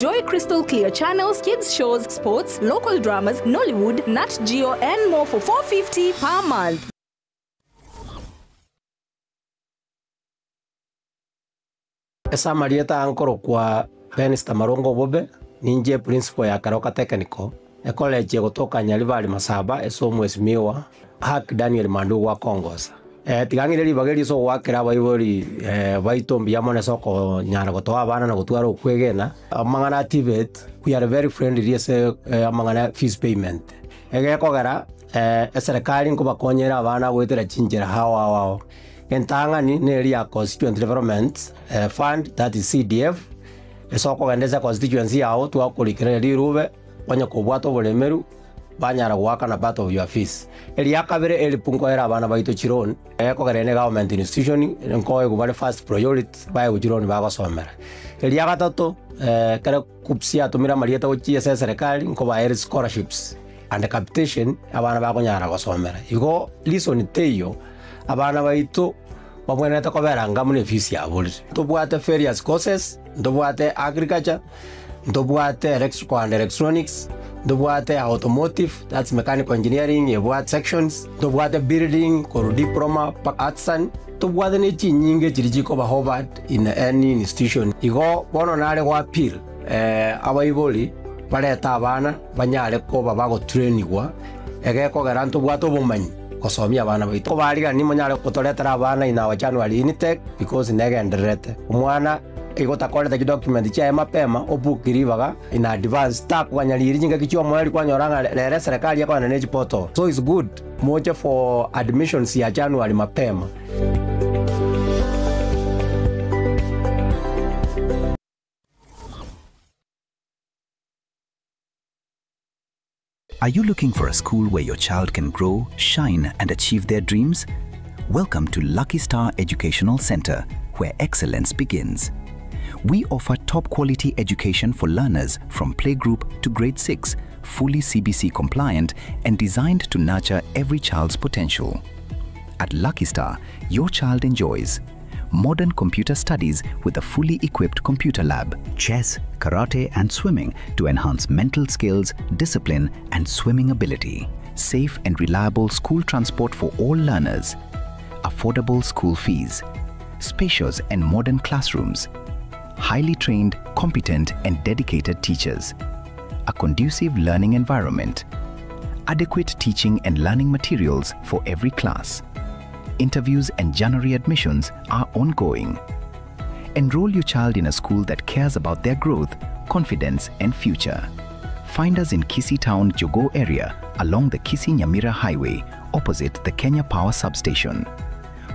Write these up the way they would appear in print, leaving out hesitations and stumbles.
Enjoy crystal clear channels, kids shows, sports, local dramas, Nollywood, Nat Geo and more for 450 per month. Ase amarieta aa nkorokwa Benster Marongo Obobe, ninche principal ya Keroka Technical, ecollege egotoka Nyaribari Masaba ase omwesimiwa Hack Daniel Mandugu akongosa. Tiga ng'ire ribaga erio ase ogoakera abaibori baito mbuya mono ase okonyara gotoa abana na gotwara okwegena, amang'ana a TVET, we are very friendly ase amang'ana ya fees payment. Egekogera eserekari nkobakonyera abana goetera chinchera ao ao ao. Entang'ani neri ya Constituent Development Fund, that is CDF, ase okogenda ase econstituency yao twakorikera rirube, onye kobwate oboremeru, banyara goakana part of your fees. Eria kabere help nkoera abana baito chiloan, ekogera ere government institution, nkoegwa bare first priority baegwe chiloan bagosomera. Eria gatato, ekero KUCCPS yatomire amarieta gochia ase eserekari, nkobaere scholarships and capitation abana bakonyara gosomera. Igo reason teiyo, abana baito babwenerete kobera anga buna efees yaborire. Ntobwate various courses, ntobwate agriculture, Ntobwate electrical and electronics, ntobwate automotive, that's mechanical engineering ebwate sections, ntobwate building korwa diploma mpaka artisan, ntobwate ne chinyinge chiria chikoba hovered in any institution. Igo bono nare go appeal abaibori barete abana banyare koba bagotrainigwa egekogera ntobwate obomanyi gosomia abana baito. Kobarigani monyare gotoretera abana in our January intake because negendererete. Omwana. Igo takorete chidocument chiaye mapema, obook ribaga in advance, takoganya riiri chingaki chi'omoerio kwanyora ng'a rero eserekari ekogenda ne chiportal. So it's good moche for admissions ya January mapema. Are you looking for a school where your child can grow, shine, and achieve their dreams? Welcome to Lucky Star Educational Center, where excellence begins. We offer top quality education for learners from playgroup to grade 6, fully CBC compliant and designed to nurture every child's potential. At Lucky Star, your child enjoys modern computer studies with a fully equipped computer lab, chess, karate, and swimming to enhance mental skills, discipline, and swimming ability, safe and reliable school transport for all learners, affordable school fees, spacious and modern classrooms, highly trained, competent, and dedicated teachers, a conducive learning environment, adequate teaching and learning materials for every class. Interviews and January admissions are ongoing. Enroll your child in a school that cares about their growth, confidence, and future. Find us in Kisii Town, Jogo area along the Kisii Nyamira Highway, opposite the Kenya Power Substation.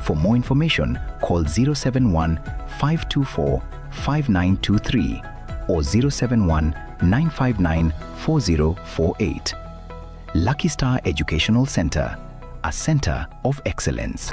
For more information, call 071 524 5923 or 071 959 4048. Lucky Star Educational Center, a center of excellence.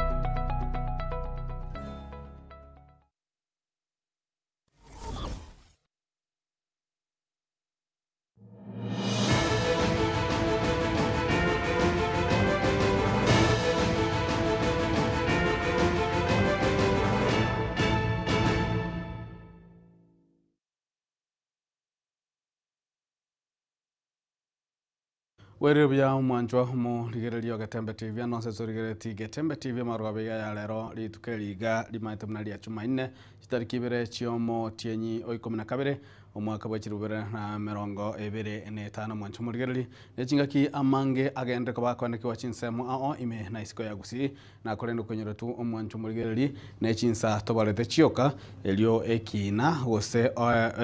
Bwerire buya omwanchwa omorigereria o Getembe TV ande onsi ase origereretie Getembe TV amarogoba iga ya rero rituko eri iga rimaete buna ria Chumaine chitariki ibere chi'omotienyi o ikomi na kabere omwaka bwe chilifu bibere na emerongo ebere na etano omwanchwa omorigereria ne chingaki amange agenderere koba akoenekigwa chinsemo ao ime na isiko ya Gusii Na korende okoinyora tu omwancho omorigereria ne chinsa tobarete chioka, erio ekiina gose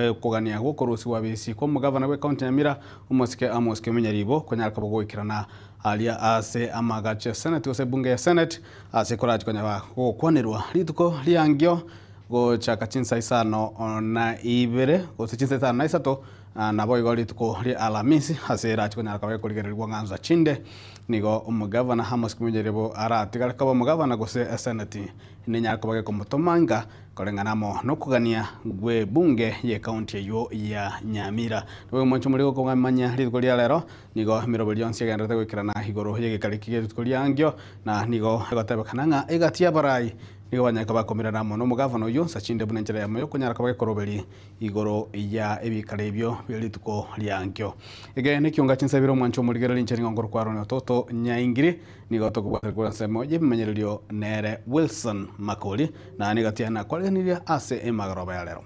okogania gw'okorusigwa bisi kw'omogavana bw'ecounty ya Nyamira omosike Amos Kimunya Ribo konyara koba goikerana aria ase amagacho ya Senate gose ebunge ya Senate ase korachi konyara gokwanerwa rituko riangio gochaka chinsa isano na ibere gose chinsa isano na isato Naboigo rituko ria Alamisi ase erache konyara koba gekorigererigwa ng'a nsa chinde, nigo omogavana Amos Kimunyerebo aratigare koba omogavana gose eseneti nenyare koba gekomotoma inga koreng'ana amo nokogania gw'ebunge y'ecounty eyio ya Nyamira. Naboigo mwanche omorero okomanya rituko ria rero nigo emeroberi yonsi egendererete goikerana igoro y'egekari eki gie rituko riangio na nigo egotebekana ng'a egati y'abarai. Nigo banyare koba bakomirana amo na omogavana oyio Sachinde buna enchera yamo yokonyara koba gekoroberi igoro ya ebikaro ebio bie rituko riankio. Eke nekionga chinsabire omwancho omorigereria inche nigo nkorokwa Aaron Ototo Nyaingiri nigo tokobwatera korwa ensemo y'ebimanyererio nere Wilson Makori na nigo tiana kwareganirie ase emagoroba ya rero.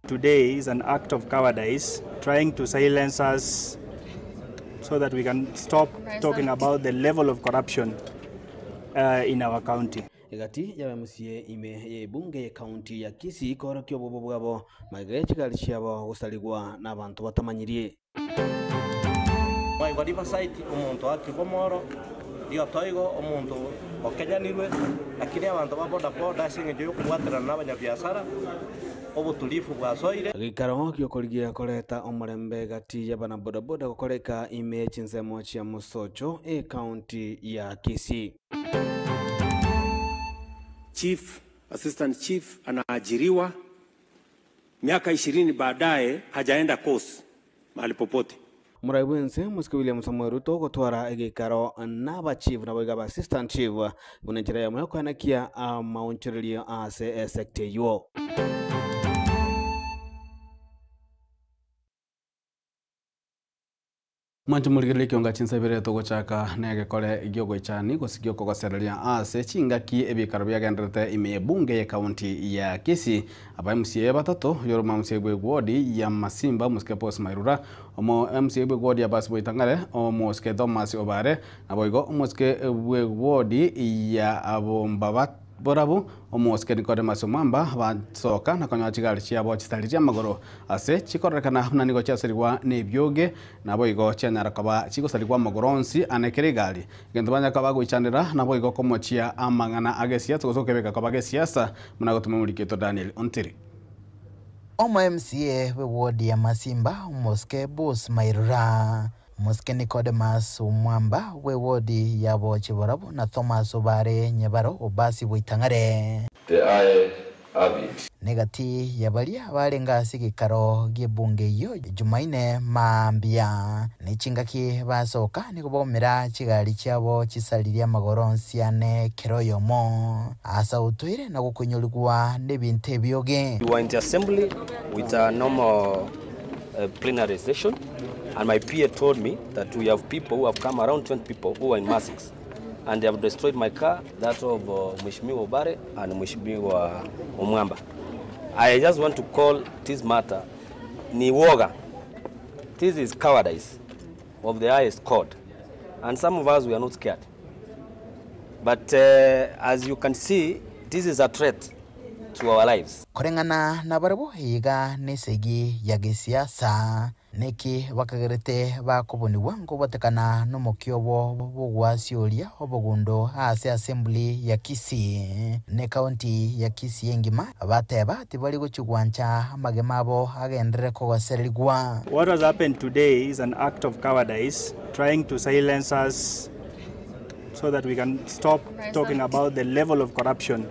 Today is an act of cowardice trying to silence us so that we can stop talking about the level of corruption uh, in our county. Egati y'abaMCA ime y'ebunge y'ecounty ya Kisii koorokia obobo bwabo magega ye chigari chiabo gosarigwa n'abanto batamanyirie. Mwaigwa Riverside, omonto oakirwe omoro, igo toigo omonto okenyanirwe, lakini abanto ba boda boda ase eng'encho y'okobwaterana na abanyabiasara, obotulifu bwasoire. Geikaro gi'okorigia koreta omorembe gati y'abanabodaboda gokoreka ime ye chinsemo chia Mosocho, ecounty ya Kisii. Chief, assistant chief anaajiriwa miaka 20 baadaye hajaenda course mahali popote. Omorai bw'ense Mosike William Samoei Ruto gotwara egeikaro n'abachief naboigo aba assistant chief buna enchera eyemo yokoenekia amaonchorerio ase esecta eywo. Mwanche morigererie ekionga chinsa ibere togochaka negekore giogoichani gose giokogosereria ase chingaki ebikaro biagenderete ime y'ebunge y'ekaunti ya Kisii. Aba MCA batato yoroma MCA bwe ward ya Masimba Mosike Paul Mairura omo MCA bwe ward ya Basi Boitang'are Omosike Thomas Obare naboigo Omosike bwe ward ya Abombaba Borabu Omosike Nicodemus Omwamba basoka na konyoa chigari chiabo chitari chiamagoro ase chikororekana buna nigo chiasarigwa na ebioge naboigo chianyara koba chigosarigwa amagoro onsi ane kera egari egento banyara koba bagoichanera naboigo komochia amang'ana agesiasa gose okebeka koba gesiasa buna gotuma omoriki oito Daniel Ontiri. Omo MCA bwe ward ya Masimba Omosike Bruce Mairura, Omosike Nicodemus Omwamba bwe ward ya Bochiborabu na Thomas Obare Nyebaro Obasi Boitang'are. The eye have it. Negati ya baria barenge ase egeikaro gi'ebunge eyio Jumaine mambia, ne chingaki basoka nigo baumera chigari chiabo chisaririe amagoro onsi ane kera oyomo ase autoire na gokonyorigwa nebinto ebioge. We were in the assembly with a normal plenary session, and my PA told me that we have people who have come, around 20 people who are in masks, and they have destroyed my car, that of Mheshimiwa Obare and Mheshimiwa Omwamba. I just want to call this matter ni woga. This is cowardice of the highest court, and some of us, we are not scared. But as you can see, this is a threat to our lives. Koreng'ana nabarabwo iga nesegi ya gesiasa, neki bakagerete bakobonigwa nkobotekana nomokia obo bogwasioria obogundo ase assembly ya Kisii ne county ya Kisii engima bateba tibari gochigwancha amagema abo agenderere kogosererigwa. What has happened today is an act of cowardice trying to silence us so that we can stop talking about the level of corruption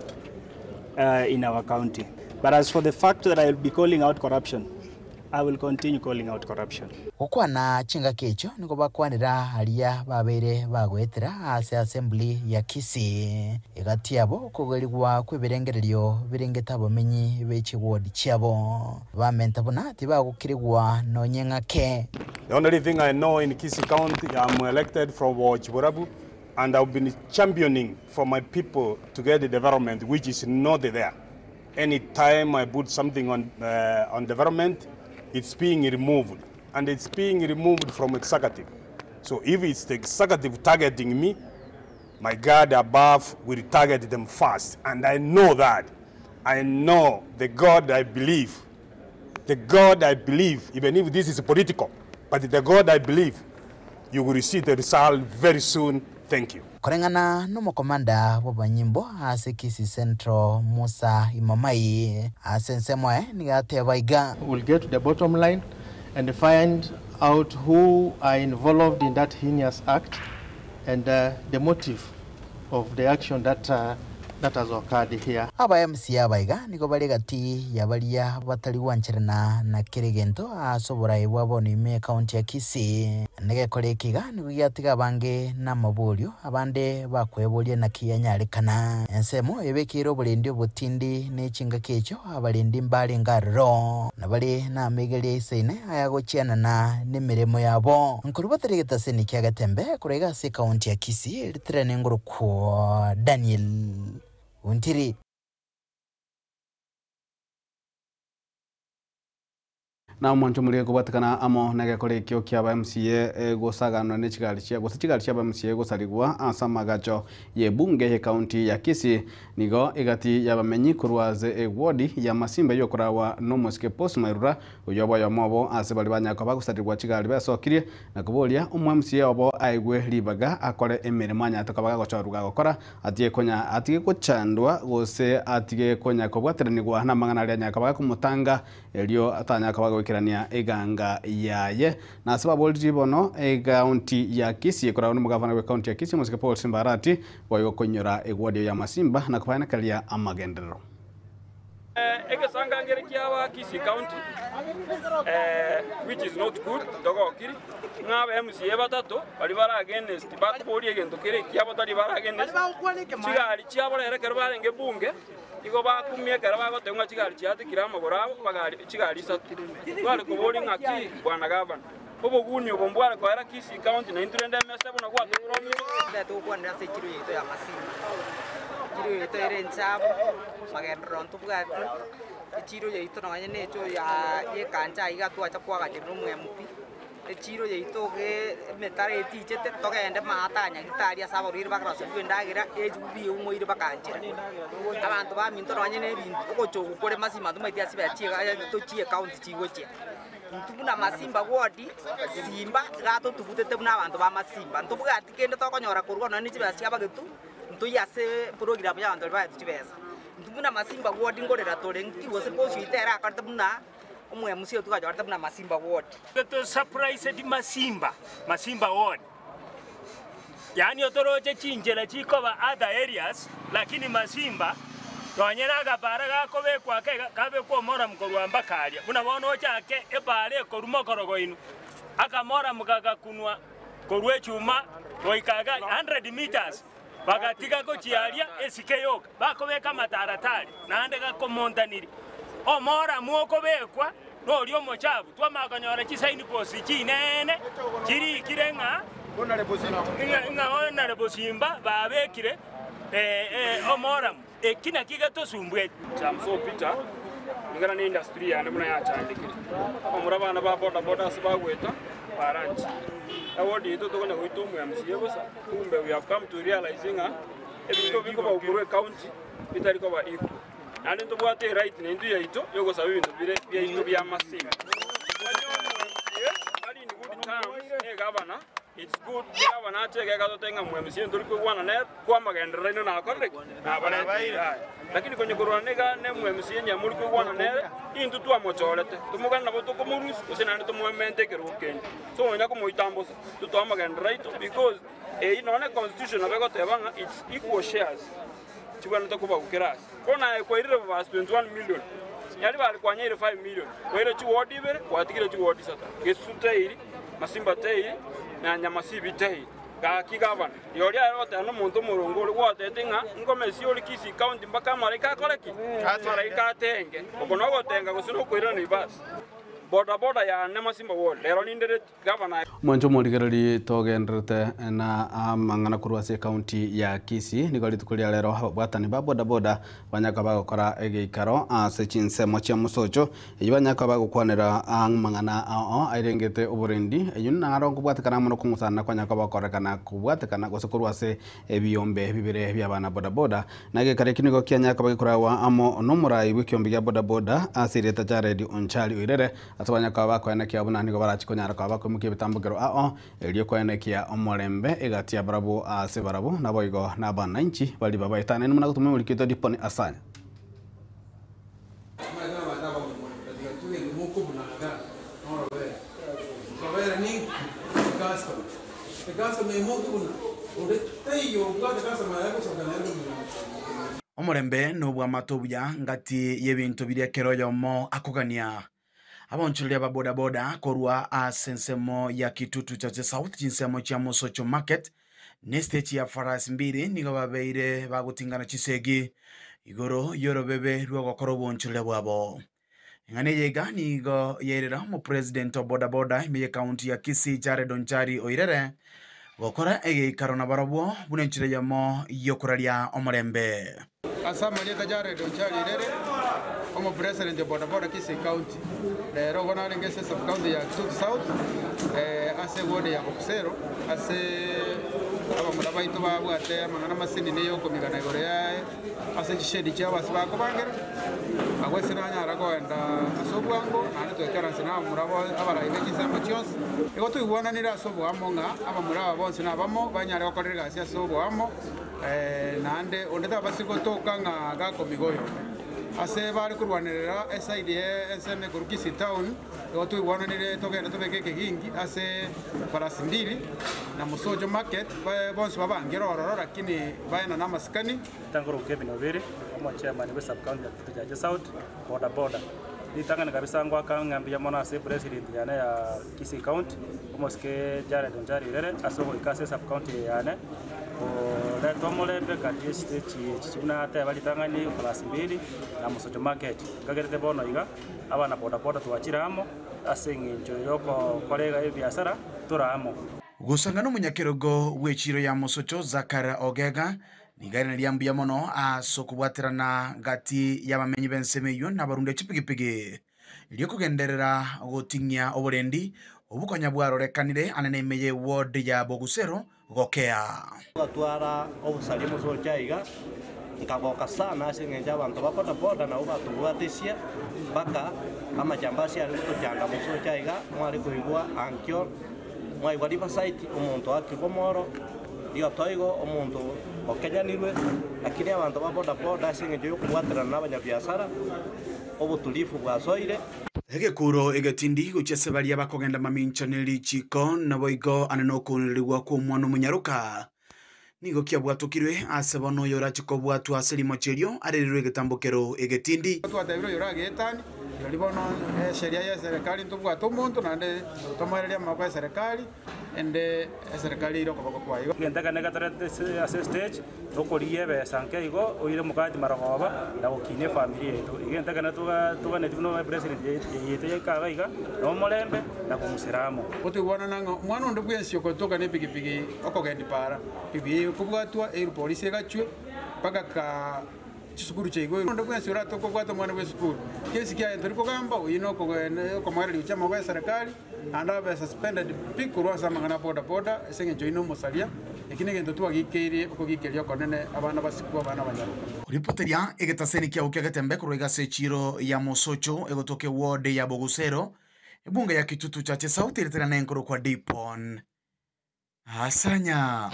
in our county. But as for the fact that I will be calling out corruption, I will continue calling out corruption. Gokwana chingaki echio nigo bakwanera aria babeire bagoetera ase assembly ya Kisii egati yabo kogerigwa kw'ebirengererio birengete abamenyi be chiward chiabo bamenta buna tibagokirigwa nonye ng'ake. The only thing I know in Kisii County, I'm elected from Borabu, and I've been championing for my people to get the development, which is not there. Anytime I put something on development, it's being removed, and it's being removed from executive. So if it's the executive targeting me, my God above will target them first. And I know that. I know the God I believe. The God I believe, even if this is political, but the God I believe, you will see the result very soon. Thank you. Koreng'ana nomokomanda bw'abanyimbo ase Kisii Central Musa Imamai ase ensemo eye nigo ateba iga. We'll get to the bottom line and find out who are involved in that heinous act and the motive of the action that that has occurred here. Aba MCA aba iga nigo bare gati ya baria batari gwancherana na kera egento ase oborai bwa bono ime ekaunti ya Kisii. Negekora eke iga nigo giatiga abange namaborio, abande bakweboria naki yanyarekana. Ensemo ebekeire oborendi obotindi ne chingaki echio abarendi mbarenge aroro, na bare namaigerio aisaine ayagochianana nemeremo yabo. Nkorwa batari egetaseni kia Getembe korwa iga ase ekaunti ya Kisii, ritirane ngorokwo Daniel Ontiri. Na omonto omoria kobwatekana amo negekora ekio kiaba MCA gosaganwa ne chigari chia gose chigari chiaba MCA gosarigwa ase amagacho y'ebunge y'ekaunti ya Kisii. Nigo egati y'abamenyi korwa ase ewodi ya Masimba yokorawa n'omosike Paul Mairura oyo oboyomo obo ase bari banyaka bagosarirwa chigari besokirie na koboria omo MCA obo aigwe ribaga akore emeremo anyate koba gagochorwa gagokora atige konya atige gochandwa gose atige konya kobwateranigwa n'amang'ana aria anyaka bakomotanga erio atanyaka bagoikerania eganga yaye. Na ase baboriri bono ekaunti ya Kisii ekoragwa n'omogavana bwa ekaunti ya Kisii omosike Paul Simba Arati boigo koinyora ewodi ya Masimba na kobaenekeria amagenderero. Egesangangere kiaba Kisii County, which is not good, togokiri ng'a MCA batato bari bara against bakoboria egento kere kiabo tari bara against chigari chiabo rere kero barenge bunge igo bakumia ekero bagoteba ng'a chigari chiatekire amagoro abo bagari chigari isato tware koboria ng'aki bwana gavana oboguni obo mbware koera Kisii County na intwe rende emesa buna gwatopromire. Togokwanera ase echiro yaito ya Masimba, echiro yaito ere enchabu, magenderero ntobwati, echiro yaito nonye na echo ya ekancha iga twacha kwagacherera omo MP, echiro yaito iga emetaro etichete togende maata nyagetari ase abarwaire bakoroseriwa endagera, echibubi eumoire bakanchera. Abanto baminto nonye na ebinto ogocha kore Masimba ntomaeti ase chibesa chiga tochie ecounty chigochia. Intwe buna Masimba ward, Simba iga totugutete buna abanto ba Masimba, ntobwati kende tokonyora korwa nonye na chibesa chia abagetu, ntoiyo ase program ya abanto baria baetwe chibesa. Intwe buna Masimba ward nkorera tore nki gose post yaito ere akorete buna omo MC oito twanyorete buna Masimba ward. Tosurprised Masimba, Masimba ward. Yaani otoroche chinchera chikoba other areas, lakini Masimba nonye na akabara gakobekwa ake iga kabekwa omoramu korwa mpaka aria. Buna bono ochake ebara ekorwa mokorogo inwe, akamoramu gagakunwa korwa echuma goika iga 100 meters, bagatiga gochia aria esike yoka, bakobeka amataratari naende gakomontaniri. Omoramu okobekwa noria omochafu, twamanya konyora chisignpost chinene chirikire ng'a ng'a Honorable Simba babekire omoramu. Eki naki getosumbwete. Chamso Peter, ring'ana ne industry yane buna yachandekire. Abamura bane ba boda boda ase bagweta baranchire. Eward yaito tokonya goita omo MCA bosa, kumbe we have come to realize ng'a ebinto bikoba korwa ecounty bitari koba equal. Naende ntobwate eright naintwe yaito yogosaba ebinto bire biaito bia masimba. Onye omo MCA ari in good terms ne governor, it's good governor ache egeka totebe ng'a omo MCA ntori koigwana nere kwamagenderero aino nakorire ki? Nabareteire aya. Lakini konya korwana niga ne omo MCA nyamori koigwana nere, intwe twamochorete, tomogane nabo tokomorusia gose naende tomoemente ekerogo kende. So onya komoitambosa, totoe amagenderero aito because eyio nonye constitution nabo egoteba ng'a it's equal shares chibwenerete kobagukera ase. Bono aye kwairire bobasi 21 million, nyari bare kwanyeire 5 million, kwaire chiward ibere, gwatigire chiward isato, Gesusu teiri, Masimba teiri, na Nyamasibi teiri. Gaki gavana, rirorio aye ogoteba nomonto omoronge ore gwatebete ng'a nkomesie ore Kisii County mpaka amaraika akore ki? Amaraika atenge. Oko nogotenga gose nokoirana reverse. Boda boda yane Masimba ward, rero nindereti. Omwancho omorigereria togendererete na amang'ana korwa ase ekaunti ya Kisii. Nigo rituko ria rero ababwatani ba bodaboda banyaka bagokora egeikaro ase chinsemo chia Mosocho eyio banyaka bagokwanera amang'ana ao airengete oborendi eyio naro nkobwatekana amo nokong'usana kwanyaka bakorekana kobwatekana gose korwa ase ebiombe bibere bia abana bodaboda. Na egekaro eki nigo kianyaka bagekoragwa amo nomorai bw'ekiombe gia bodaboda ase erieta Jared Onchari Oirere Ase abanyakao bakoenekia buna nigo barachie konyara koba bakoimokia ebitambokero ao, erio koenekia omorembe egati ya barabwo ase barabwo, naboigo nabananchi baria babaetanaine buna gotoma emoriki oito Diponi Asanya. Omorembe na obwamate obuya ngati y'ebinto biria kera oyomo akogania. Abaonchoreria ba bodaboda korwa ase ensemo ya Kitutu Chache South, chinsemo chia Mosocho Market, na estage ya Farasi Mbili nigo babeire bagotingana chisegi igoro y'orobebe rw'ogokora obonchoreria bwabo. Eng'ana eye iga nigo yairera omopresident o bodaboda ime y'ecounty ya Kisii Jared Onchari Oirere gokora egeikaro nabarobwo buna enchera eyemo y'okoraria omorembe. Ase amarieta Jared Onchari Irere, omopresident o bodaboda Kisii County, rero igo narenge ase esub-county ya Kitutu South ase eward ya Bokusero ase abamura baito babwate amang'ana masinini yokomigana igoro yaye ase chishedi chiabo ase bakobangera, agwo ase nanyara kogenda ase obwango naende twaikaransa na abamura abarai be chinsemo chionsi. Igo toigwananire ase oboamo ng'a abamura aba bonsi nabamo banyare gokorera egasi ase oboamo. Naende onde tabasi gotoka ng'a gakomiga oyonde. Ase bare korwanerera eside ye ensemo ekorwa Kisii Town, igo toigwananire togende tobeke ekegingi ase Farasi Mbili na Mosocho Market, bonsi babangere ororo lakini baenane amasikani. Ritang'ani korwa Kevin Obiri, omochairman bwe sub-county ya Kitutu Chache South, boda boda. Ritang'ani kabisa ngoaka ng'a mbuya mono ase epresident yane ya Kisii County, omosike Jared Onchari Irere, ase ogoika ase esub-county eye yane, koreta omorembe kati ye chistage echi buna ateba ritang'ani class mbili na Mosocho Market. Nkagerete bono iga, abana boda boda twachire amo, ase eng'encho yokokora iga ebiasara, tore amo. Gosanga nomonyakerogo bw'echiiro ya Mosocho Zakar Ogega, Nigo airaneria mbuya mono ase okobwaterana gati y'abamenyi b'ensemo eyio na abarundia chipigipigi, erio kogenderera goting'ia oborendi obwo konya bwarorekanire ane neime ye ward ya Bogusero gokea. Ngatwara obosaria mosocho aiga, nkagoka sana ase engencho abanto ba bodaboda nabwo batobwatesia mpaka amajambazi are gotochanda mosocho aiga, mware koigwa ankio Mwaigwa Riverside, omonto oakirwe omoro, Riotoigo, omonto okenyanirwe, lakini abanto ba boda boda ase engencho y'okobwaterana na abanyabiasara, obotulifu bwasoire. Egekuro egetindi gochia ase baria bakogenda mamincha ne richiiko, naboigo ane nokonererigwa kw'omwana omonyaroka, nigo kiabwatokirwe ase bono oyorache kobwatwa ase rimocho erio arererwe egetambokero egetindi. Twatebire oyoragetanie, rirorio bono esheria y'eserekari ntobwate omonto naende tomoererie amaboko y'eserekari, ende eserekari eire okoboko kwaye. Egento ekene getorete ase estage, nokorigia ebesa nke igo, oire omokati marogoba, na gokinia efamiri yaito. Egento ekene toganetie buna epresident yaito yaika iga iga, na omorembe, na kong'usera amo. Otoigwanana ng'a omwana onde bwensi ogotoka nepigipigi okogendia para, pigipigi eye ekobwatwa eirwe polisi egachwe mpaka ka chisukuru chiaigwa. Onde bwensi oratoke obwate omwana bw'esukuru, kesi kiaye ntori kogamba, oyio nokogenda okomoereria gochia amaboko y'eserekari, naende abe suspended pi korwa ase amang'ana a boda boda ase eng'encho oyio nomosaria, eki negento twagikeirie okogikeria okonene abana basikwe abana abanyaroka. Ripoteria egetaseni kiao kia Getembe korwa iga ase echiiro ya Mosocho egotoka eward ya Bogusero, ebunge ya Kitutu Chache South eretera nenkorokwa Dipon Asanya.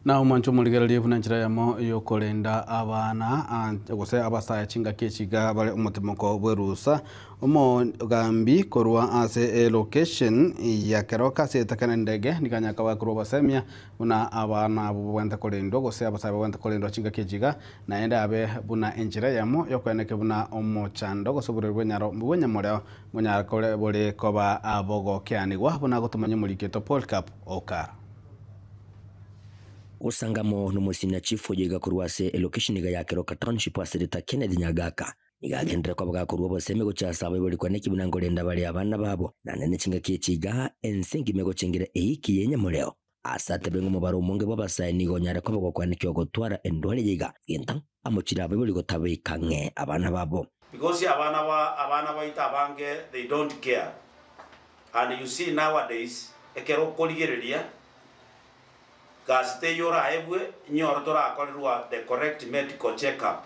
Na omwanche omorigererie buna enchera eyemo y'okorenda abana gose abasae chingaki echi iga bare omotimoko bw'erusa. Omogambi korwa ase elocation ya Keroka ase etaka nendege nigo anyare koba korwa obosemia buna abana abwo babwenerete korendwa gose abasae babwenerete korendwa chingaki echi iga naende abe buna enchera eyemo y'okoenekia buna omochando gose oborwaire bw'enyaro bw'enyamoreo bonyare kore bore koba bogokeanigwa buna gotomanya omoriki oito Polycarp Okara. Gosangamo nomosina chief oyo iga korwa ase elokesheni iga ya Keroka Township ase rita Kenneth Nyagaka nigo agenderere koba gakorwa obosemi gochia ase abaibori kwane ki buna nkorenda bare abana babo naende ne chingaki echi iga ense engima egochengera eiki y'enyamoreo. Ase atebe ng'a omobaro omonge bw'abasae nigo onyare koba gokwanekigwa gotwara endwari eye iga gento amochire abaibori gotabeka ang'e abana babo. Because abana ba abana baito abange they don't care and you see nowadays ekero okorigereria Gasi teiyo oraebwe, inyore torakorerwa the correct medical check up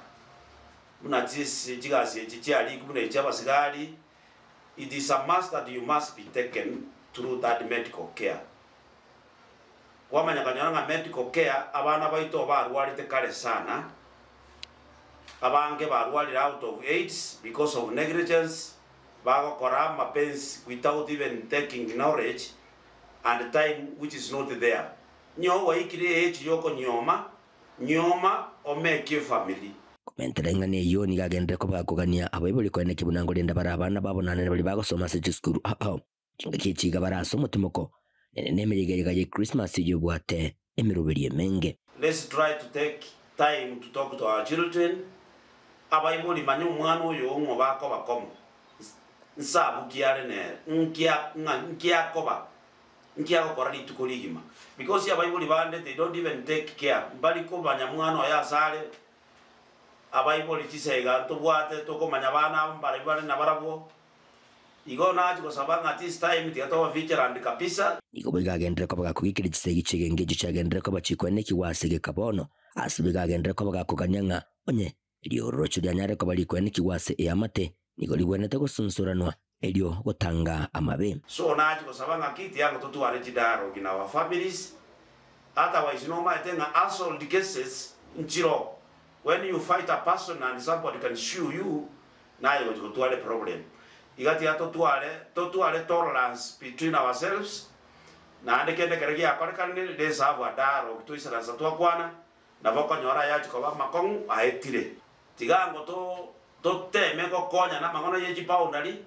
buna chigasi echi chiarikwa buna echi abasigari, it is a must that you must be taken through that medical care. Kwamanya konyora ng'a medical care abana baito barwarete kare sana, abange barwarire out of aids because of negligence, bagokora amapensi without even taking knowledge and time which is not there. Onye gwaikire age yokonyioma, Nyoma omeke efamiri. Komentera eng'ana eyio nigo agenderere koba gakogania abaibori koeneki buna nkorenda bare abana babo naende baria bagosoma ase chisukuru ao ao. Chingaki echi iga bare ase omotimoko, naende nemeyega eyega ye Christmas eyio ebwate emeroberio emenge. Let's try to take time to talk to our children, abaibori manya omwana oyo ng'o bakoba komo, nsabu ki are nere, nki ng'a nki akoba, nki agokora rituko rigima. Because abaibori bande they don't even take care, mbari komanya mwana oye ase are, abaibori chisega ntobwate tokomanya abana aba mbare bare nabarabwo, igo nachia gosaba ng'a this time tiga tobe vigilant kabisa. Nigo boigo agenderere koba gakogikeria chisegi chi'egenka echio chiagenderere koba chikoenekigwa ase egeka bono. Ase boigo agenderere koba gakogania ng'a onye riororocho rianyare koba rikoenekigwa ase eamate, nigo rigwenerete gosunsuranwa erio gotanga amabe. So nachia gosaba ng'a ki tiango totware chidialogue in our families, otherwise nomaete ng'a assault cases nchiroo, when you fight a person and somebody can sue you, naye gochia gotwara eproblem. Iga tiga totware totware tolerance between ourselves, naende kende ekero giakorekanire, let's have a dialogue toisaransa twakwana, nabo okonyora ayachia koba amakong'u aetire. Tiga ango to toteme gokonyana amang'ana ye chiboundary,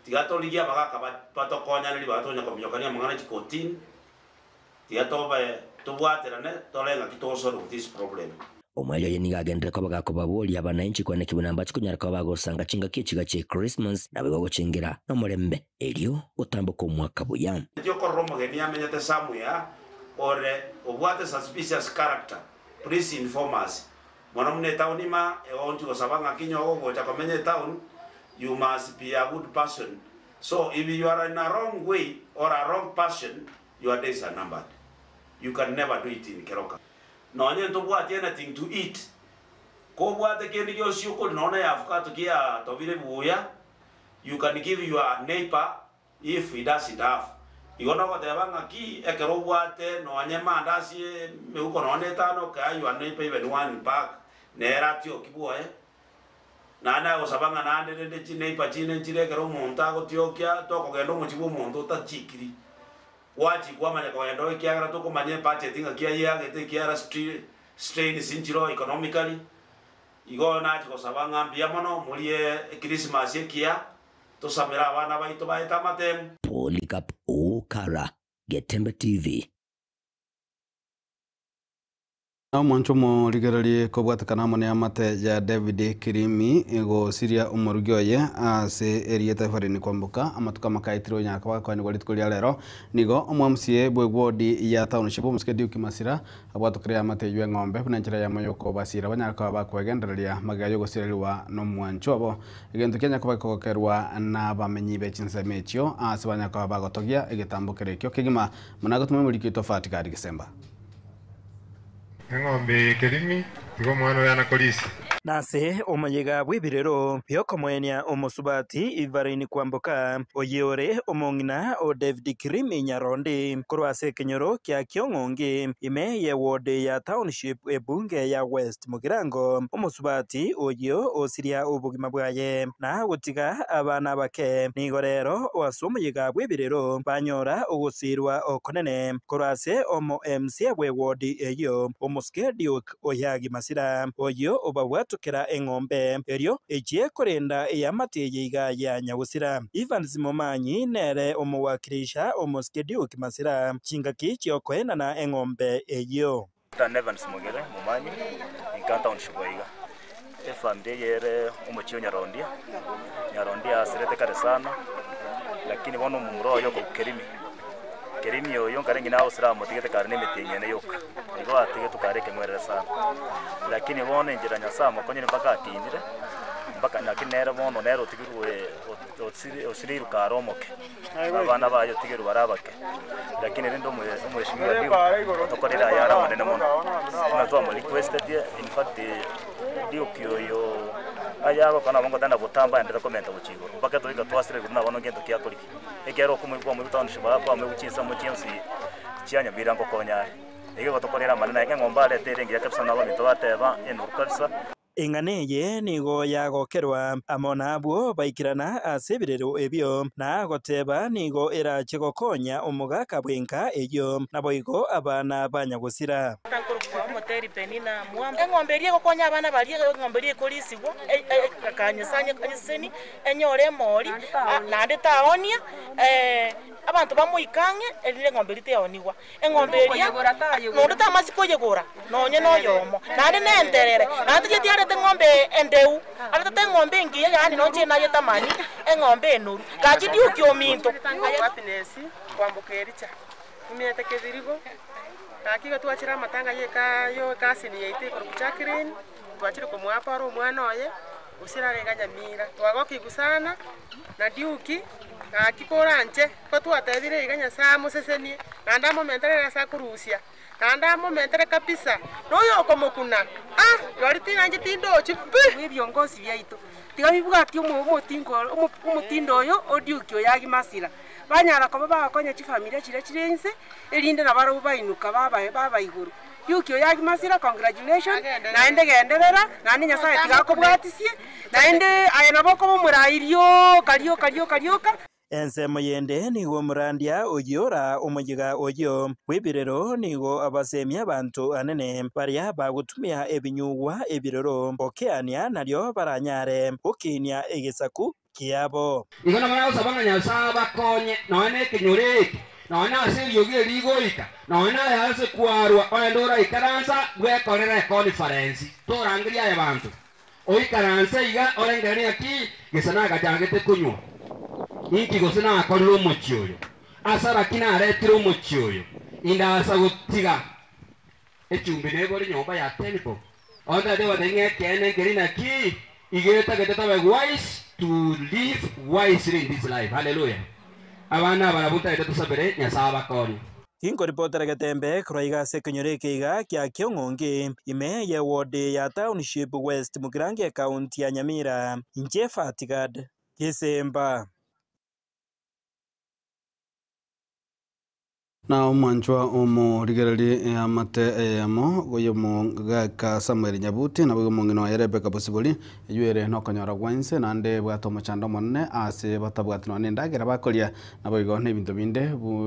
tiga torigie abagaka ba batokonyane ribaga tonya kominyokania amang'ana chikotini, tiga tobe tobwaterane tore ng'aki togosolve this problem. Omoerio oye nigo agenderere koba gakobaboria abanainchi kwane ki buna mbache konyara koba bagosanga chingaki echiga chie Christmas, naboigo gochengera nomorembe, erio gotamboka omwaka buya. Tiokorora omogeni amenyete somewhere ore obwate suspicious character, please inform us. Mono buna etown ima, eonchi gosaba ng'aki onye ogogocha komenya etown, you must be a good person. So if you are in a wrong way or a wrong person, your days are numbered. You can never do it in Keroka. Nonye ntobwati anything to eat, kobwate kende gionsi okoria nonya na eavocado kiatobire buya, you can give your neighbor if he doesn't have. Igo nogoteba ng'aki ekero obwate nonye mandasi emeuko nonye na etano kea your neighbor even one bag nere atioki bwoye. Naende agosaba ng'a naende rende chineighbor chinde nchire ekero omonto agotiokia tokogenda omochie bwa omonto otachikiri. Gwachia kwamanya kogenda oo ekiagera tokomanya ebudget ng'aki ayeagete ekiagera strains nchire oo economically. Igo nachia gosaba ng'a mbuya mono morie echristmas ekiya, tosamere abana baito baete amatemu. Polycarp Okara, Getembe TV. Omwancho omorigererie kobwatekana amo neamate ya David Kirimi gosiria omorugi oye ase erieta Evelyn Kwamboka amatuko amakaetire onyara koba gakoenigwa rituko ria rero. Nigo omwamsie bwe ward ya township omosike Duke Masira abwatokire eamate eywo eng'ombe buna enchera eyemo yokobasira banyare koba bakwegendereria magega yogosirerigwa nomwancho obo. Egento kianya koba gekogokerwa nabamenyi be chinsemo echio ase banyare koba bagotogia egetambo kere ekio kegima buna agotuma omoriki oito Fatikari Gisemba. Eng'ombe eye kerimi, tiga omwana oye anakorisia. Nase omoyega bw'ebirero bi'okomoenia omosubati Ivarine Kwamboka, oyio ore omong'ina o David Kirimi Nyarondi, korwa ase ekenyoro kia Kiong'ongi, ime ye ward ya Township ebunge ya West Mugirango, omosubati oyio osiria obogima bwaye na gotiga abana abake, nigo rero ase omoyega bw'ebirero banyora ogosiirwa okonene korwa ase omo MCA bw'ewodi eyio, omosike Duke Oyagi Masira, oyio obabwatokera eng'ombe erio echie korenda eamate eye iga ya nyagosira. Evans Momanyi nere omowakilisha omosike Duke Masira chingaki chiokoenana eng'ombe eyio. Dan Evans Mogere, Momanyi, inka township aiga. Efamiri eye ere omochie o Nyarondia, Nyarondia asirete kare sana, lakini bono omomura oye okorokwa Kerimi, Kerimi oyo nkare ng'ina agosira amotigete kare na emetienyi ene yoka, igo atigetwe kare ekeng'werere sana. Lakini bono enchera Nyasaye amokonyire mpaka akinire, mpaka lakini nere bono nere otigirwe osireirwe kare omoke. Abana baye otigerwe bare abake, lakini rende omweshimiwa Duke otokorire aya are amanene mono, buna twamo requestetie, in fact Duke oyo aye agokora nabo ngotenda gotamba aenderere komenta gochia igoro, mpaka toika twasire igoro buna bono gento kiakoriki, ekiagera okomoigwa kwamoigwa township aa kwamoigwa chinsemo chionsi chia Nyamira ngokonya are. Igo egotokorera amanene aye, ng'a eng'ombe arete ere engiya kabisa nabo abanto bateba enoru kabisa. Eng'ana eye nigo yagokerwa amo nabwo baikirana ase ebirero ebio, na goteba nigo erache gokonya omogaka bw'enka eyio, naboigo abana ba nyagosira. Nkorokwa omoteri Penina Mwamba. Eng'ombe eria egokonya abana baria, eng'ombe eria ekorisigwa, akanyesanya anyeseseni, enyore emori, naende taonia, abanto bamoike ang'e, erinde eng'ombe eria teonigwa. Eng'ombe eria, nonde tamasi koyegora nonye noyomo, naende nenterere, naende tocheti arete eng'ombe endeu, aretete eng'ombe engiya, yaani nonche nayetamani, eng'ombe enoru. Gaki ndiuki ominto. Happiness kwamboka Ericha imeete kebirigo gaki iga twachire amatanga ya eka ya ecousin yaito ekorokwa Jacqueline twachire komoapa ore omwana oye gose rare iga Nyamira twagokigwa sana na Duke gaki koranche ko twatebire iga Nyasaye amosesenie naende amomentere ase akorusia naende amomentere kabisa na oyokomokuna ah rirorio tinanche tindochi pi. Ebiongosi biaito tiga bibwatie omotingo omotindo oyo o Duke oyo Agimasira, banyara koba bagokonya chifamilia chiria chire inse, erinde nabarabwo bainuka baba baba igoro. Duke oyo Agimasira congratulation, naende genderera, naende Nyasaye tiga akobwatisie, naende aye nabo okoba omorai rioka rioka rioka rioka. Ensemo yende nigo omorandia oyio ora omoyiga oyio bw'ebirero nigo abasemia abanto anene baria bagotumia ebinyugwa ebirero gokeania nario baranyare gokinia egesaku kiabo. Igo nabo nagosaba ng'a Nyasae abakonye, nonya nekenyoro eke, nonya ase eriogi eri rigoika, nonya aye ase kwarwa, ogende oraikaransa bwekorere econference, torangeria aye banto. Oikaranse iga orengererie ng'aki gese nagachagete konywa, inki gose nakorire omochie oyo, ase araki naretire omochie oyo, indasa gotiga echumbi nebore nyomba ya tenbob. Onde tari ng'a ekeene nkeri naki iga etagete tobe wise to live wisely in this life. Hallelujah. Abana aba nabwo ntagete tosabere Nyasae abakonye. Tinkoripotera getembe korwa iga ase ekenyoro eke iga kia Kiong'ongi, ime ye ward ya Township West Mugirango ekaunti ya Nyamira, inche Fatigad Gesemba. Na omwanchwa omorigereria eamate eyemo y'omogaka Samuel Nyabuti, naboigo omong'ina oye Rebecca Bosibori, eywo ere nokonyora gwa inse naende ebwate omochando omonene ase batabwati nonya na endagera bakoria, naboigo na ebinto binde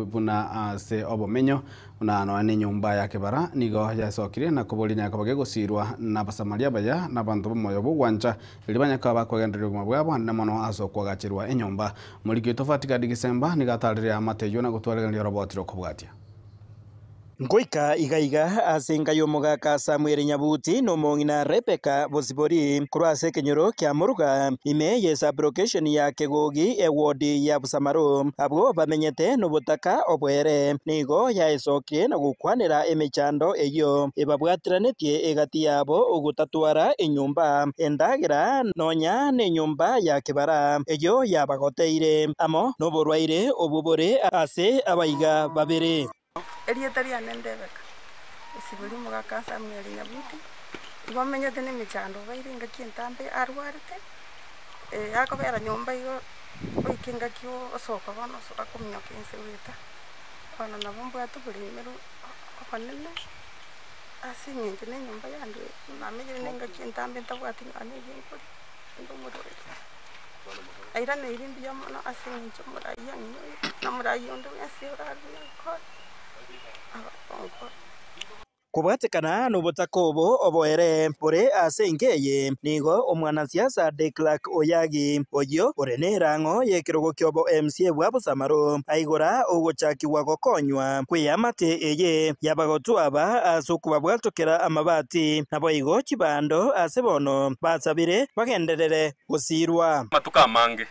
buna ase obomenyo, buna nonya na enyomba ya kebara nigo yasokirie na koboria nyakoba gegosirwa na Abasamaria abaya na abanto b'omoyo bw'ogwancha, erio banyakaba bakogendereria obogima bwabo anene mono ase okoagacherwa enyomba. Omoriki oito Fatigadi Gisemba nigo atarire amate ayio na gotwaregereria oroboti rw'okobwatia. Ngoika iga iga ase enka y'omogaka Samuel Nyabuti na omong'ina Rebecca Bosibori korwa ase ekenyoro kia Moruga ime ye sub-location ya Kegogi eward ya Busamaru. Abwo bamenyete nobotaka obwere. Nigo yaesokirie na gokwanera emechando eyio ebabwateranetie egati yabo ogotatwara enyomba, endagera, nonya nenyomba ya kebara eyio yabagoteire, amo noborwaire obwo bore ase abaiga babere. Erieta riane Rebeka, Esibori omogaka Samuel Nyabuti, igo amenyete nemechando obeire engaki entambe arwarete, akobera nyomba igo goika engaki osoka bono akominyoka ense goeta, bono nabo mbwate oboremeru obonene ase eng'encho na enyomba yane namenyire na engaki entambe ntabwati nonya na egenkori, inde omorwaire. Nairaneire mbuya mono ase eng'encho omoraia ang'inyoire, na omoraia onde bwensi orarue ankore, agonkore. Kobwatekana nobotaka obo oboere bore ase enka eye, nigo omwanasiasa Declark Oyagi, oyio ore nerang'o y'ekerogo ki'obo MCA bwa Bosamaro, aigora ogochakigwa gokonywa kw'eamate eye y'abagotu aba ase okobabwatokera amabati, naboigo chibando ase bono basabire bagenderere gosirwa. Amatuko amange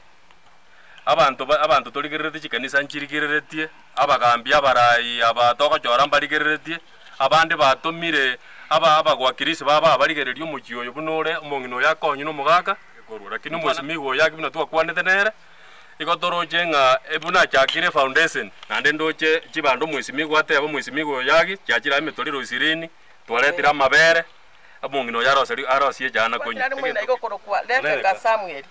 abanto abanto torigereretie chikanisa nchirigereretie, abagambi abarai aba togochora mbarigereretie, abande batomire aba abagwakirisi babo abarigererie omochie oyo buna ore omong'ina oyo akonywe na omogaka korwa. Lakini omwesimigwa oyo ake buna twakwanete nere, igo toroche ng'a buna achakire efoundation, naende ndoche chibando omwesimigwa ateba omwesimigwa oyo agi, chiachire emetoriro ishirini, twaretire amabere, omong'ina oyo aroserie arosie echana konywa. Nare moina igo okorokwa Rebeka Samuel.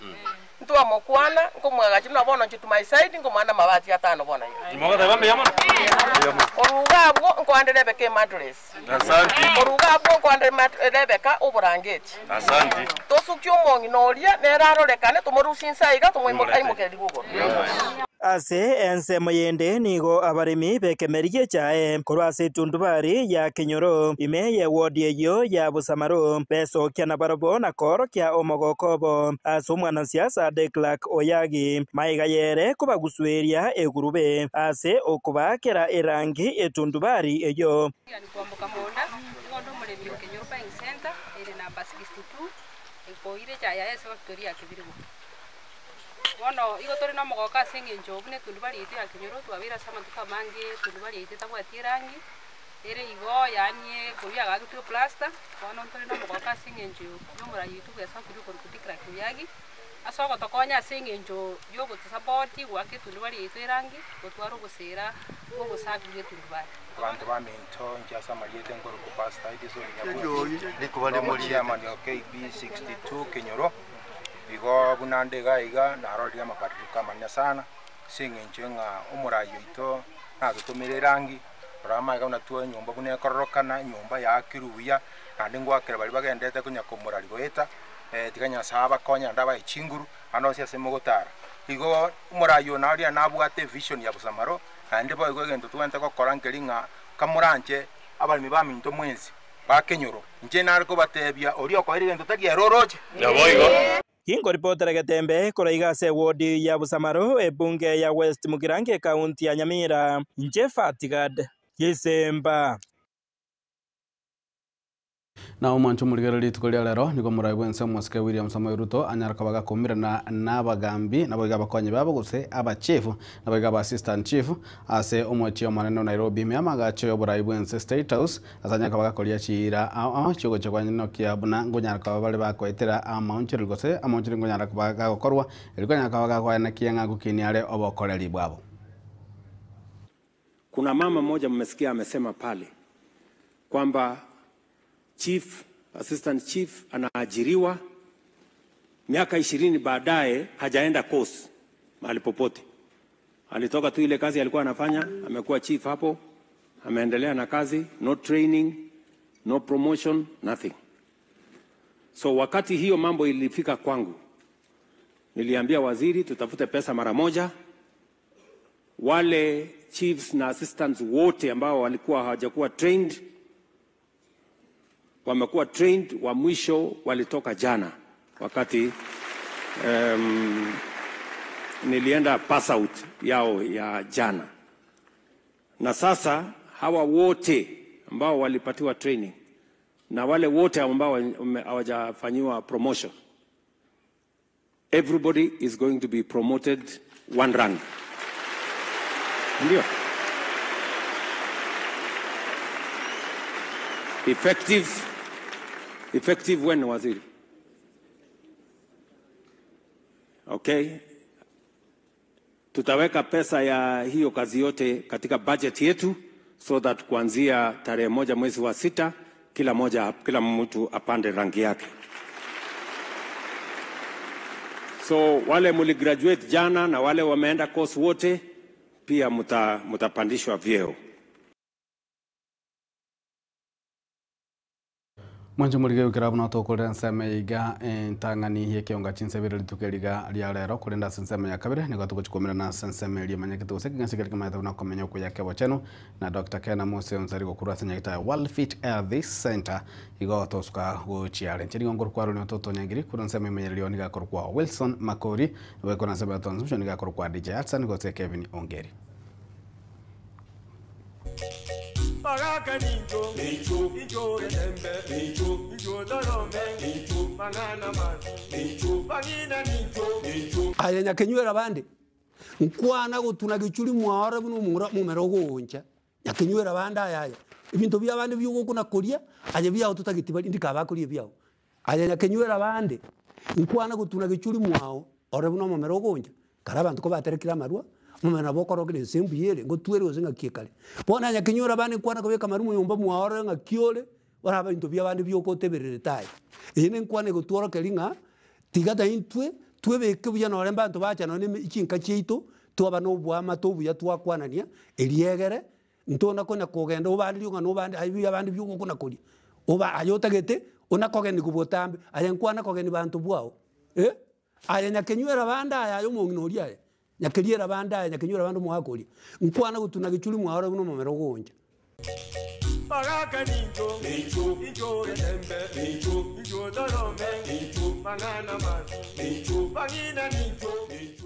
Ntwamokwana, nkomwagacha buna bono inche to my side, nkomwana amabati atano bono iga. Mogoteba mbuya mono? Korwa iga abwo nkoande Rebeka emattress. Asanti. Korwa iga abwo nkoande Rebeka oborangeti. Asanti. Tosukie omong'ina oria, nere arorekane, tomorusie inse aiga, tomoimoke aimokererigwe igoro. Ase ensemo yende nigo abaremi b'ekemeri gi'echae korwa ase etundubari ya Kenyoro, ime y'ewodi eyio ya Bosamaro, besokia nabarabwo na koorokia omogoko obo ase omwanasiasa De Klerk Oyagi, maiga yere kobagusueria egurube ase okobaakera erangi etundubari eyio. Lilian Kwamboka Monda, nigo onde omoremi o Kenyoro Buying Centre ere number 62, ekoire echae yaye ase efactory ya Kibirigo. Bono igo tore nomogooko ase eng'encho buna etundubari yaito ya Kenyoro twabeire ase amatuko amange etundubari yaito etabwati erangi, ere igo yaani korwa yagagetwe eplaster, bono ntore nomogooko ase eng'encho ya omorai oito bwesokire okorokwa Declan Kibiagi, ase ogotokonya ase eng'encho ya ogotusapoti goaka etundubari yaito erangi, gotwara obosera bwa obosafi bwa etundubari. Abanto baminto, inche ase amarieta nkorokwa Pastor Edison Nyabuti, omochairman o KB 62 Kenyoro. Igo buna nde iga iga narorire amabadiliko amanene sana, ase eng'encho ng'a omorai oito natotomire erangi, rora amaiga buna twa enyomba buna ekororokana, enyomba yaakirwe buya, naende ngoakera baria bagenderete konya komorari goeta, tiga Nyasaye abakonye naende abae chinguru, ande onsi ase mogotara. Igo omorai oyo naria nabwate evision ya bosamaro, naende boigo egento togwenerete gokora nkeri ng'a kamoranche abaremi baminto mwensi. Bakenyoro, inche nare kobatebia, oria okoeire egento tari ere oroche. Naboigo. Ginkoripotera getembe korwa iga ase ewodi ya Busamaro, ebunge ya West Mugirango ekaunti ya Nyamira, inche Fatigad Gisemba. Na omwancho omorigereria rituko ria rero, nigo omorai bw'ense omosike William Samoei Ruto anyare koba gakomirana nabagambi naboigo abakonyi babo gose abachief naboigo aba assistant chief ase omochie omonene o Nairobi ime y'amagacho y'oborai bw'ense State House ase anyare koba gakoria chiira ao ao chiogochia kwanyenokia buna nkonyara koba bare bakoetera amaonchoreri gose amaonchoreri nkonyara koba gagokorwa erio konyara koba gakoenekia ng'a ngokinia are obokoreri bwabo. Kuna mama mmoja mmesikia amesema pale kwamba chief, assistant chief anaajiriwa miaka 20 baadaye hajaenda course mahali popote. Alitoka tu ile kazi alikuwa anafanya, amekuwa chief hapo, ameendelea na kazi, no training, no promotion, nothing. So wakati hiyo mambo ilifika kwangu, niliambia waziri tutafute pesa mara moja. Wale chiefs na assistants wote ambao walikuwa hawajakuwa trained wamekuwa trained, wa mwisho walitoka jana wakati nilienda pass out yao ya jana. Na sasa hawa wote ambao walipatiwa training na wale wote ambao hawajafanyiwa promotion, everybody is going to be promoted one rank. Ndio. Effective when, waziri? Okay. Tutaweka pesa ya hiyo kazi yote katika budget yetu so that kuanzia tarehe 1 mwezi wa 6 kila mtu apande rangi yake. So wale muli graduate jana na wale wameenda course wote pia mutapandishwa vyeo. Mwancho morige gukira buna tokorera ensemo iga entang'ani y'ekionga chinsebere rituko eriga ria rero korenda ase ensemo ya kabere nigo togochikumera na ase ensemo eria emanyekete gose ekeng'enso ekere kemanyete buna komenya okuya kebochenu na Dr. Ken Amose Onsari gokorwa ase nyagita ya World Fit Health Center igo tosuka gochiare nche nigo nkorokwa Aaron Ototo Nyangiri korwa ensemo emenyererio nigo akorokwa Wilson Makori nigo ekora ensemo ya transmission nigo akorokwa DJ Hudson gose Kevin Ongeri. Bagaka nincho, nincho, nincho getembe, nincho, nincho dorome, nincho, mang'ana masi, nincho, bang'ina nincho, nincho. Aye nyakenywera bande, nkwana gotuna gechuri mwaore buna omong'ura momera ogooncha, nyakenywera bande aya aya, ebinto bia abande biogokuna koria, aye biago totageti bari ndika bakoria ebiago. Aye nyakenywera bande, nkwana gotuna gechuri mwao, ore buna omomera ogooncha, kare abanto kobaterekire amarwa, omomera nabo okorokire ense mbuya ere, ngotwere gose ng'aki ekare. Bono aye nyakenywera bande nkwana kobeka amarwa monyomba mwao ore ng'aki ore, ore ebinto bia abande bioka otebererete aye. Eye na enkwana egotworokeria ng'a, tiga ta intwe. Twebeke buya nore mbanto bacha nonye na chinka chiaito, twaba na oboamate obuya twakwanania, eriegere, ntona konya kogenda obande rioka na obande aye buya abande bioka okona koria, oba aye otagete, ona kogeniwa botambe, aye nkwana kogenia banto bwao eh, aye nyakenywera bande aya aye omong'ina oria aye, nyakeriera bande aye nyakenywera bande omogaka oria, nkwana gotuna gechuri mwaore buna omomera ogooncha. Baraka ninjo, ninjo, ninjo getembe, ninjo, ninjo dorome, ninjo, mangana masi, ninjo, bangina ninjo, ninjo.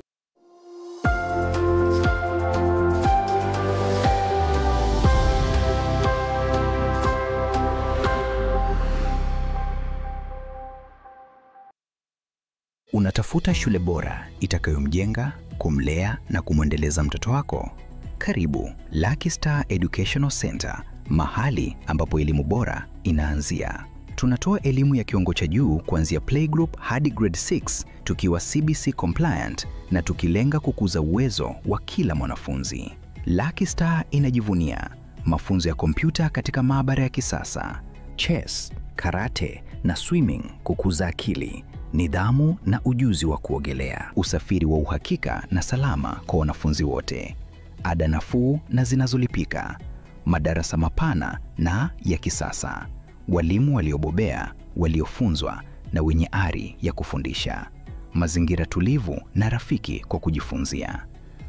Unatafuta shule bora itakayomjenga, kumlea na kumwendeleza mtoto wako? Karibu Lucky Star Educational Center, mahali ambapo elimu bora inaanzia. Tunatoa elimu ya kiwango cha juu kuanzia playgroup hadi grade 6 tukiwa CBC compliant na tukilenga kukuza uwezo wa kila mwanafunzi. Lucky Star inajivunia mafunzo ya kompyuta katika maabara ya kisasa, chess, karate na swimming kukuza akili, nidhamu na ujuzi wa kuogelea, usafiri wa uhakika na salama kwa wanafunzi wote, ada nafuu na zinazolipika, madarasa mapana na ya kisasa, walimu waliobobea, waliofunzwa na wenye ari ya kufundisha, mazingira tulivu na rafiki kwa kujifunzia,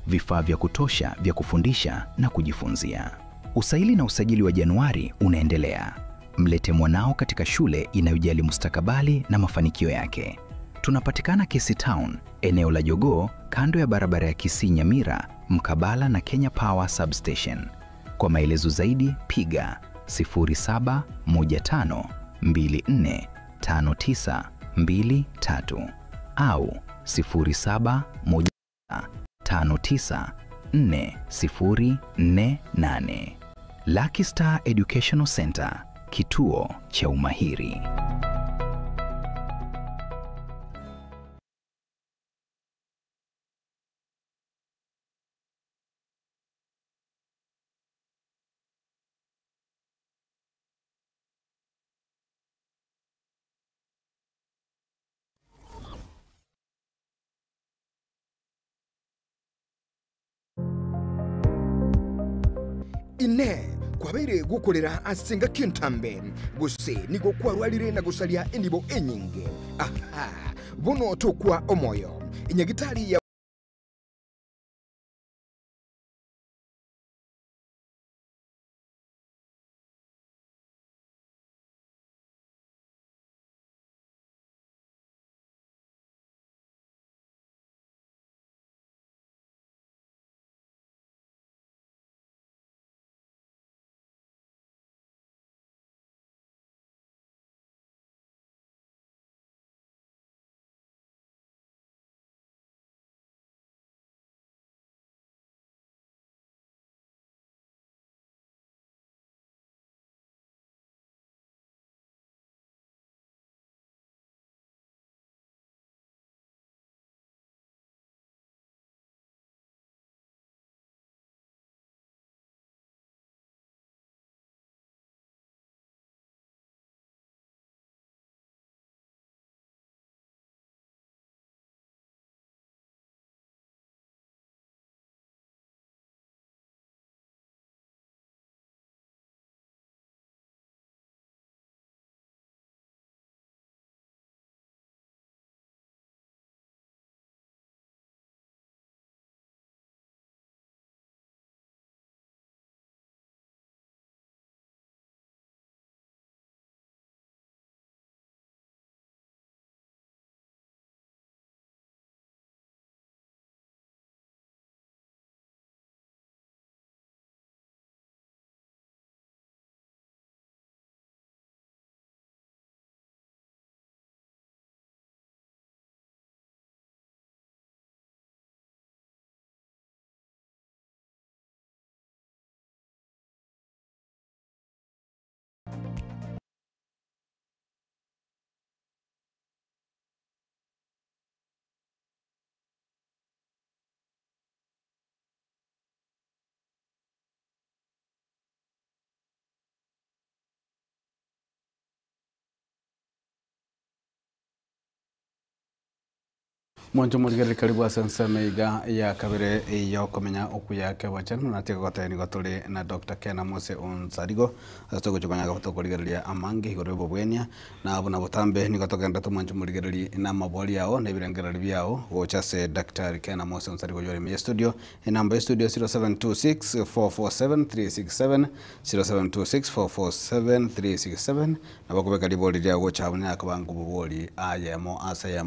vifaa vya kutosha vya kufundisha na kujifunzia. Usaili na usajili wa Januari unaendelea. Mlete mwanao katika shule inayojali mustakabali na mafanikio yake. Tunapatikana Kisii Town, eneo la Jogoo, kando ya barabara ya Kisii Nyamira, mkabala na Kenya Power Substation. Kwa maelezo zaidi piga 0715245923 au 0715944048. Lucky Star Educational Center, kituo cha umahiri. Ine kwabeire gukorera asenga kintambe gose nigo kwarwarire na gusaria enibo enyinge aha buno tukwa omoyo inyagitari ya Mwancho morigereri karibu ase ensemo iga ya kabere yokomenya okuya kebwachani natiga goteba nigo tore na Dr. Ken Amose Onsarigo ase togochia konya tokorigereria amange igoro ya obobwenia na buna botambe nigo togenderete mwancho morigereri na amabori ao na ebirengereri biao gocha ase Daktari Ken Amose Onsarigo oyore ime ya studio enamba ya studio 0726 447 367 0726 447 367 nabo okobeka ribori riao gocha abwo nyakoba nkobobori ayemo ase ayemo.